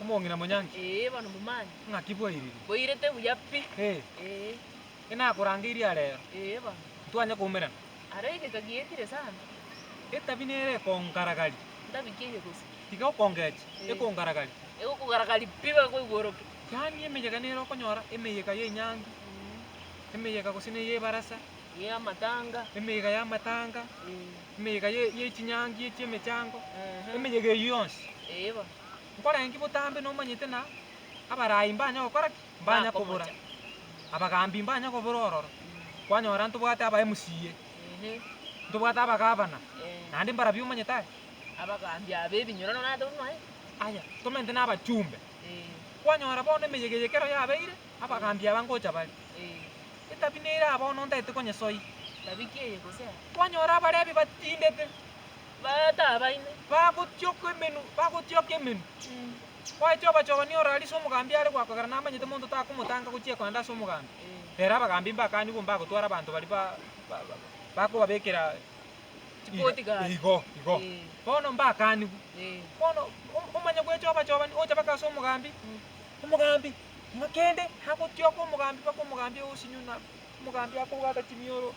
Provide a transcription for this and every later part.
Omong'ina Monyangi. Ee bono Momanyi. Ng'aki bwairire? Boirete buya pi. Ee. Ee. Enakorangeirie are ero. Ee bono. Ntwanya koumerana. Aro egeka gietire sana. Etabi nere ekongaragaria. Ntabi ki eye gose? Tiga okongecha, Ee. ekongaragaria. Egokogaragaria pi bakoigoroke. Yaani emeyega nere okonyora, emeyega ya enyangi, emeyega gose na eye ebarasa, Eye amatanga. emeyega ya amatanga, Ee. emeyega ye ye chinyangi echia emechango, Ehe. emeyega eywo yonsi. Ee bono. Nkorengi botambe nomanyete na abarai mbanya gokora ki? Mbanya kobora. Abagambi mbanya kobora ororo. Kwanyora ntobwate aba MCA, ntobwate abagavana, naende mbarabwo omanyete aye? Abagambi aba ebinyoro nonya tomaete. Aya, tomente na abachumbe. Kwanyora bono emeyega eye ekero yabeire, abagambi aba ngocha bare. Etabi nere aa bono ntaete konyesoi. Tabi ki eye gose aa? Kwanyora abarebi batindete. Batabaine. Bagotioka emenwa, bagotioka emenwa. Gwacha obachobani orare ase omogambi are gwakogera namanyete monto takomotanga gochia kogenda ase omogambi. Rero abagambi mbakanigwe mbagotwara abanto baria ba ba bakobabekera Chibodyguard. igo igo. Bono mbakanigwe. Bono omanye gwecha obachobani ocha mpaka ase omogambi, omogambi ng'a kende agotioka omogambi mpaka omogambi osinywe na omogambi akobwata chimioro,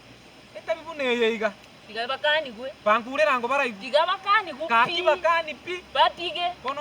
etabi buna eye iga. Tiga bakanigwe. Bankure rango baraigwe. Tiga bakanigwe Gaki pi. bakani pi. Batige. Bono.